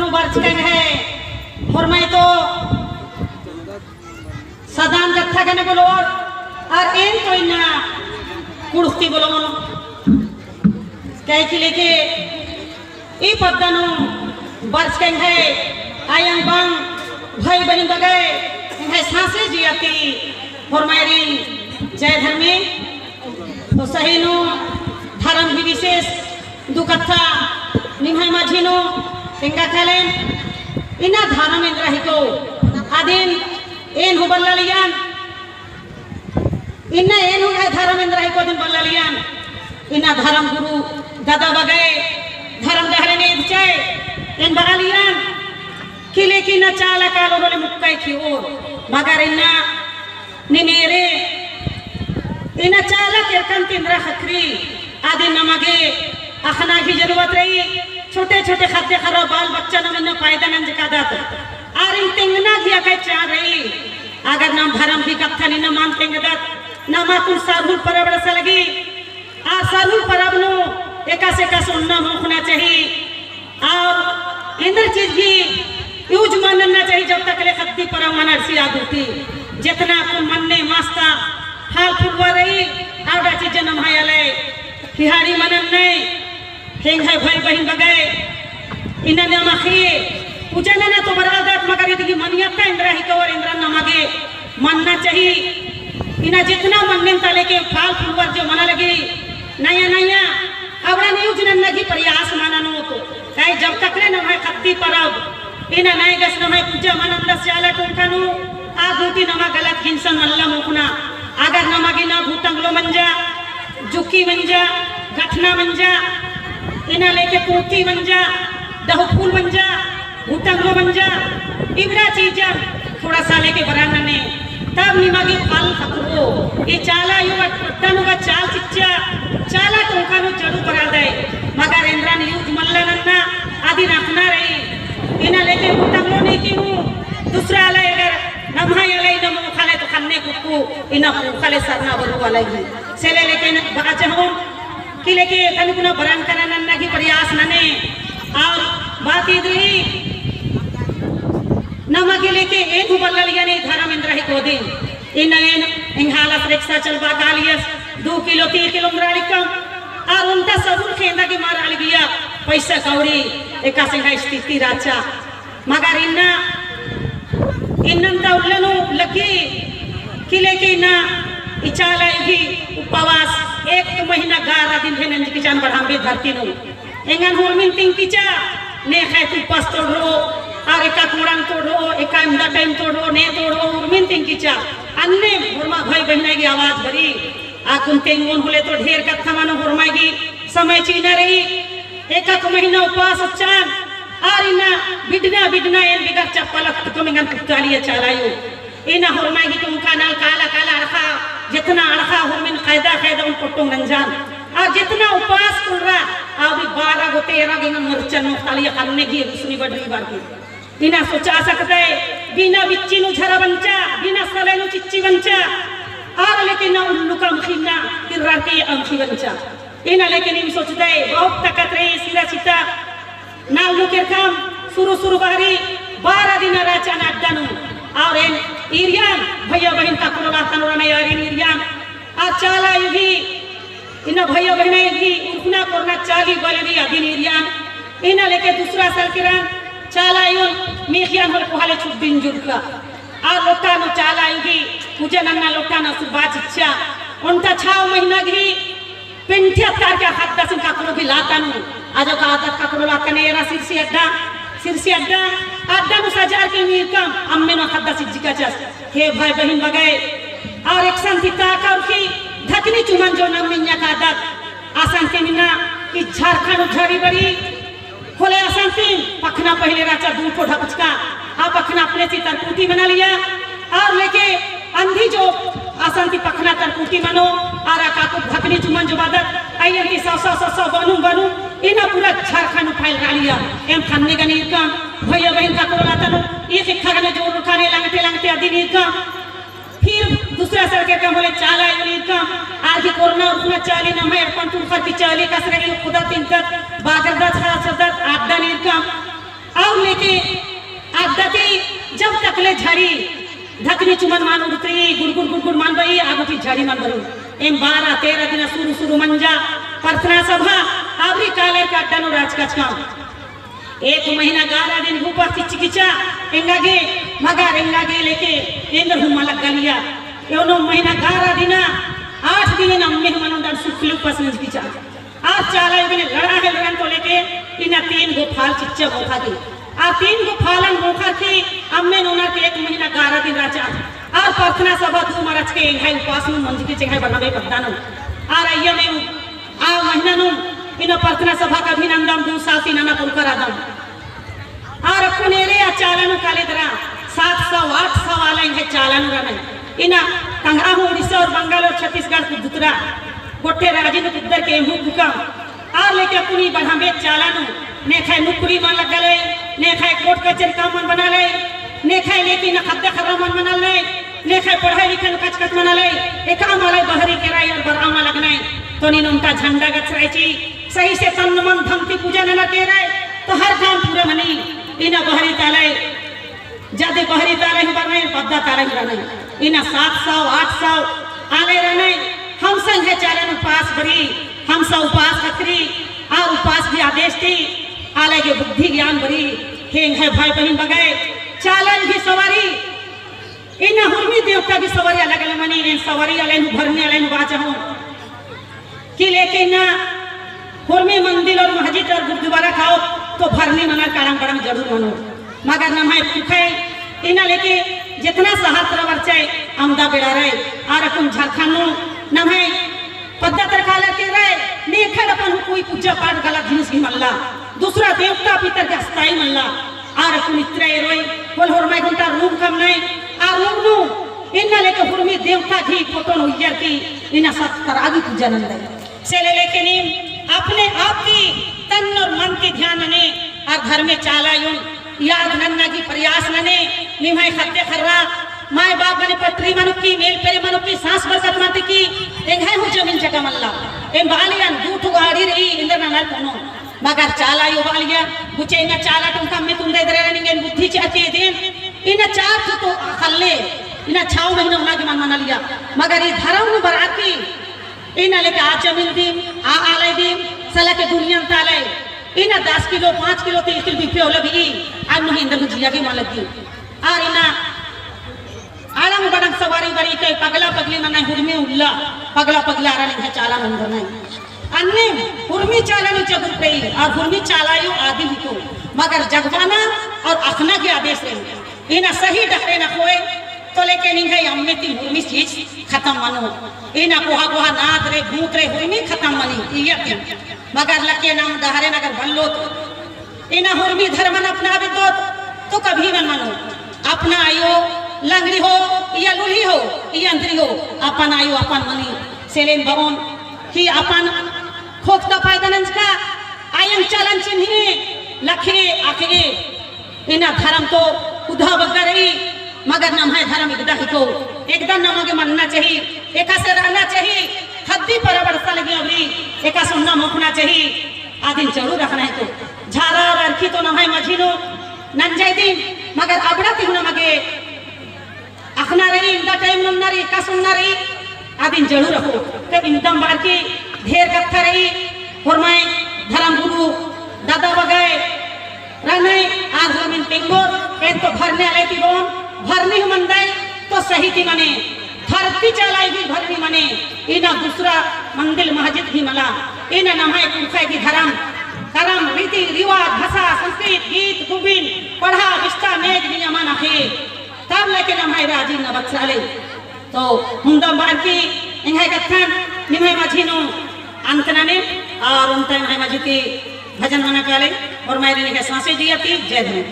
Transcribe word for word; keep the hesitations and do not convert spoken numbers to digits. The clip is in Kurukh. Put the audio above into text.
बरचका एंग्है होरमय तो सदान कत्था गने बोलोर, अरा एन तो इन्ना कुड़ुस्ती बोलोन। काहे कि लेके ई पद्दा नू बरचका एंग्है अयंग बंग भई बहिन बगय एंग्है साँसे जिया ती होरमारिन जय धर्मे। तो सही नू धरम ही विशेष दू कत्था निम्है मझी नू तेंगा कालेन। इन्ना धरम एन्दरा हिको अदिन एन हूँ बल्लालियन। इन्ना एन हूँ धरम एन्दरा हिको अदिन बल्लालियन। इन्ना धरम गुरु दादा बगय धरम डहरे ने इदचय एन बआलियन। कि लेकिन इन्ना चाला कालो होले मुक्का एखियोर, मगर इन्ना निमेरे इन्ना चाला केरकन ती एन्दरा ख़क्खरी, अदिन नमा गे अख़ना गही जरूरत रई। छोटे छोटे ख़द्द ख़र्रा बाल बच्चा नम इन्ना पैदा नंजकादत, आरिन तेंगना गही अकय चाड़ रई। अगर नम धरम गही कत्थन इन्ना मल तेंगदत, नमा कुन सरहुल परब एड़सा लगी। आ सरहुल परब नू एकासे एकासे ओन्ना मोख़ना चाही। अरा एन्देर चीज गही use मल नन्ना चाही जब तक ले ख़द्दी परब मल अंड़सी आगू ती। जेतना अक्कुन मन्ने मस्त फल फुलवा रई, अवड़ा चीज नम्है आलय हिहाड़ी मल नन्नय। एंग्है भई बहिन बगय इन्ना नमा गे पूजा नना तो बरादत, मगर इदगी मनियता एन्दरा हिकवर एन्दरा नमा गे मन्ना चाही। इन्ना जेतना मन्नेन ता लेके फल फुलवर जो मना लगी, नया नया अवड़ा use नन्ना गही प्रयास मल ननोत। काहे जब तक ले नम्है ख़द्दी परब इन्ना नैगस नम्है पूजा मल नन्दस चाला टोंका नू, आगू ती नमा गलत हिंसन मल्ला मोख़ना। अगर नमा गे इन्ना भूतंगलो मंजा, जुकी मंजा, गठना मंजा, इन्ना लेके तूती मंजा, डहुफुल मंजा, भूतंगलो मंजा, इबड़ा चीजन थोड़ा सा लेके बरआ नने, तब निमा गे फल ख़क्खरओ। ई चाला आयो अट्टा नू गा चाल चिच्चा, चाला टोंका नू जरूर बरआलदय, मगर एन्दरन use मल्ला नन्ना, अदिन अख़ना रई। इन्ना लेके भूतंगलो नेकी हूँ, दूसरा आलय अगर नम्है आलय इन्ना मोख़ा ले तो ख़न्ने कुक्कु, इन्ना मोख़ा ले सरना बरु आलय ही। से ले लेके बआ चहोन, कि लेके तनिकुना बरन कना नन्ना गही प्रयास नने। अरा बात ईद रई, नमा गे लेके एन हूँ बल्लालियन ई धरम एन्दरा हिको अदिन। इन्ना एन एंग्है आलस रिक्शा चलबआ कालियस, दू किलो, तीन किलो एन्दरा लिक्कम। अरा ओन्टा सबुन खेंदा गे मल रआलिया, पैसा कौड़ी एकासे एंग्है स्थिति रहचा। मगर इन्ना, इन्नन ता उल्ला नू लग्गी, कि लेके इन्ना ई चाला आयो गही उपवास एक महीना ग्यारह दिन हे नंजकी चान बरहम बे धरती नू। एंगन हुरमिन तिंगकिचा, ने खैत उपास तोड़रओ, अरा एका कोड़न तोड़रओ, एका इमदा time तोड़रओ, ने तोड़रओ, हुरमिन तिंगकिचा। अन्ने होरमा भई बहिनय गही आवाज बरई, अक्कुन तेंगोन होले तो ढेर कत्था मनो, होरमय गही समय चिअना रई। एकक महीना उपास उच्चान, अरा इन्ना बिडना बिडना एन बिगर चप्पल अत्तकम एंगन कुत्तालिया चाला आयो। इन्ना होरमय गही टोंका नल काला काला अड़खा, जेतना अड़खा होरमिन कैदा कैदा ओन कोट्टोन नंजान। अरा जेतना उपास कुर्रा, अउर बारह गो तेरह गो एंगन मरचन मोख़तालिया ख़न्ने गही रुसनी बडरी बरकी। इन्ना सोचा सकदय, बिना बिच्ची नू झरा बंचा, बिना सले नू चिच्ची बंचा, अरा लेकिन ना उल्लू का अमख़ी ना, किर्रा के अमख़ी बंचा। इन्ना लेकिन इम सोचदय, बहुत ताकत रई, सिरा सिता, नाल नू केरकम, सुरु सुरु बहरी, बारह दिन रहचन अड्डा नू, अउर एन ईरियन, भैया बहिन का कुरला तनुरा नयारिन ईरियन, अउर चाला आयो गही, इन्ना भैया बहिनय गही उरखना कोरना चाली बले रई अदिन ईरियन। इन्ना लेके दूसरा साल केरन चाला आयोन मेख़ियन होले कोहा ले छुद्दिन जुरका। अउर लोटा नू चाला आयो गही पूजा नन्ना लोटा नू सुबा चिच्चा। ओन्टा छव महीना गही पेंठी अत्तार के ख़द्दासिन काकड़ो भी लाता नू। आजो का आदत काकड़ो लाता ने एरा सिरसी अड्डा, सिरसी अड्डा, अड्डा नू सजार के नीरकम अम्मे नू ख़द्दास इज्जिका चस। हे भाई बहिन बगय, अउर एकसन ती ताका उरखी धकनी चुमन जो नम मिन्या का आदत। असन ती मिन्ना ई झारखंड उझारी बरी, होले असन ती पखना पहिले रहचा दू ठो ढपचका, आ पखना अपने ती तरकुटी मनालिया, अउर लेके अंधी जो असन ती पखना तरकुटी मनो, अउर आ काकु धकनी चुमन जो बादत, अइयन ती सौ सौ सौ सौ बनू बनू, इन्ना पूरा झारखंड उठाइल रआलिया। एम ख़न्ने गने ईरकम, भैया बहिन काकड़ो लाता नू, ई ख़ेक्खा गने जोर उठाने लंगटे लंगटे अदिन ईरकम। फिर दूसरा साल केरकम होले चाला आयोन ईरकम, आर गही कोरना उरखना चाली नम्है एड़पन टुड़खर की चाली कस रई, खुदा तिंकत, बागरदत, खासदत, अड्डन ईरकम। अउर ले झड़ी, धकनी चुमन मल उड़तई, गुड़गुड़ गुड़गुड़ मल बई, आ गूटी झड़ी मल बरई। एम बारह तेरह दिना सुरु सुरु मंजा प्रार्थना सभा, अबरी कालर का अड्डा नू रहचकम। एक महीना ग्यारह दिन हूँ उपास चिच्चकी चिच्चा, एंगा गे, मगर एंगा गे लेके एन्देर हूँ मल लग्गालिया। एवनो महीना ग्यारह दिना, आठ दिन अम्मे हूँ मल ओन्टा सुक्खी उपास नंजकी चिच्चा। आर चाला अयो गने लड़ा हेलरन तो लेके इन्ना तीन गो फाल चिच्चा मोख़ा गे। आर तीन गो फालन मोख़र की अम्मे नू ओनर के एक महीना ग्यारह दिन रहचा। आर प्रार्थना सभा दू मरच के एंग्है उपास नू मंजकी चिच्चा एंग्है बरहबे पद्दा नू। आर अइय्या में आ महीना नू इन्ना प्रार्थना सभा कभी नन्दम, दू साल ती नना पुरखर आदम। आर अक्कुन एरे आ चाला नू काले दरा सात सौ आठ सौ आला एंग्है चाला नू रअनर। इन्ना तंगआ हूँ उड़ीसा और बंगाल और छत्तीसगढ़ कुद्दतरा, गोट्टे राजी नू कुद्दर के एम हूँ कुकम। आर लेके अक्कुन ई बरहबे चाला नू नेखय नुकरी मल लग्गालय, नेखय कोर्ट कचेरी काम मल बनालय, नेखय लेके इन्ना ख़द्द ख़र्रा मल मनालनय, नेखय पढ़ाई लिखाई नू कचकच मनालय, एकअम आलय बहरी केरय और बरआ मल लगनय। तो नीन ओन्टा झंडा गछरय ची, सही से तन मन धन ती पूजा नना केरय, तो हर काम पूरा मनी। इन्ना बहरी ता आलय, जादे बहरी ता आलय हूँ बरनय, पद्दा ता आलय हूँ रअनय। इन्ना सात सौ, आठ सौ आलय रअनय, हमसन एंग्है चालन उपास बरई, हमसन उपास ख़क्खरई, आ उपास गही आदेश ती, आलय गे बुद्धि ज्ञान बरई, हे एंग्है भाई बहिन बग्गे, चालन गही सवारी, इन्ना हुरमी देवता गही सवारी अलग अलग मनी, एन सवारी आलय नू भरनी आलय नू बाचा हूँ। कि लेकिन ना हुरमी मंदिर और मस्जिद और गुरुद्वारा काओ तो भरनी मनर काड़म बड़म जरूर मनो। मगर नम्है पुरखय इन्ना लेके जेतना सहर तरा बरचय अमदा बेड़ारय आर अक्कुन झारखंड नू नम्है पद्दा तरा कालर केरय नेखय अपन हूँ कोई पूजा पाठ गलत जिनिस ही मल्ला। दूसरा देवता पितर के स्थाई मल्ला। आर अक्कुन इतरा एरोय होल होरमय घंटा रूम कमनय। आ रूम नू इन्ना लेके हुरमी देवता गही फोटो नू उइयर की इन्ना सत्तर आगी पूजा नंदय। से ले लेके नीम अपने आप की तन और मन की ध्यान नने और धर्मे चाला अयोन याद नन्ना की प्रयास नने। निम्है ख़द्द ख़र्रा माय बाप गने पटरी मनुकी मेल पेरे मनुकी सांस बरकत मते की एंग्है हूँ जमीन जगह मल्ला। एम बालियन दू ठो गाड़ी रई एन्देर ननर कोनो मगर चाला अयो बालिया, गुचे इन्ना चाला टोंका में तुंदे दरे रनिंग एन बुद्धि चिआ चिअदिन, इन्ना चार ठो तो खल्ले, इन्ना छाव महीना ओना गे मल मनालिया। मगर ई धरम नू बरआ की, इन्ना लेके आ जमीन दिम, आ आलय दिम, सला के दुनिया ता आलय, इन्ना दस किलो, पाँच किलो, तीस किलो बिफे ओले भी, आ नू एन्देर हूँ जिया गे मल लग्गी। आर इन्ना आड़म बड़म सवारी बरई के पगला पगली मना हुरमी उल्ला, पगला पगला आरा निंग्है चाला नंदर नहीं। अन्ने हुरमी चाला नू जगुर पेई, और हुरमी चाला अयो आदि हिको, मगर जगबाना और अखना के आदेश रई। इन्ना सही डहरे नखोय, तो लेके निंग्है अम्मे ती हुरमी चीज खतम मनो। इन्ना कोहा कोहा नाद रे, भूत रे, हुरमी खतम मनी, इया ती। मगर लके नाम डहरे नगर बल्लोत, इन्ना हुरमी धर्मन अपना बेद्दोत, तो कभी मल मनो। अपना अयो लंगड़ी हो, या लुल्ही हो, या अंतरी हो, अपन अयो अपन मनी। सेलेन बओन कि अपन खोखता फायदा नंजका, अयंग चालन चिन्ही, लखे, अखे, इन्ना धर्म तो उधा बग्गा रई, मगर नम्है धर्म एकदा हिको, एकदा नमा गे मन्ना चाही, एकासे रहना चाही, ख़द्दी परब बरसा लगी अबरी, एकासे ओन्ना मोख़ना चाही, आदिन जरूर अख़ना हिको। झारा और अरखी तो नम्है मझी नू नंजय दिम, मगर अबड़ा ती हूँ नमा गे अख़ना रई, इन्दा time नन्ना रई, एकासे ओन्ना रई, आदिन जरूर अख़ो। तो इन्दम बअर की ढेर कत्था रई, होरमय धर्म गुरु दादा बग्गे रअनय, आर होरमिन तेंगोर, एन तो भरने आलय ती बओन, भरनी हूँ मंदय, तो सही ती मने, धरती चाला अयो गही भरनी मने, इन्ना दूसरा मंदिर मस्जिद गही मला, इन्ना नम्है पुरखय गही धर्म, करम, रीति, रिवाज, भाषा, संस्कृति, गीत, गुबिन, पड़हा, बिस्ता, नेग, नियमन अख़े। तब लेके नम्है राजी नबक्साले। तो हुंदा बअर की एंग्है कत्थन निम्है मझी नू अंत नने और ओन्टा एंग्है मझी ती भजन मना काले और मायरे निंग्है सांसे जिया ती जय धर्म।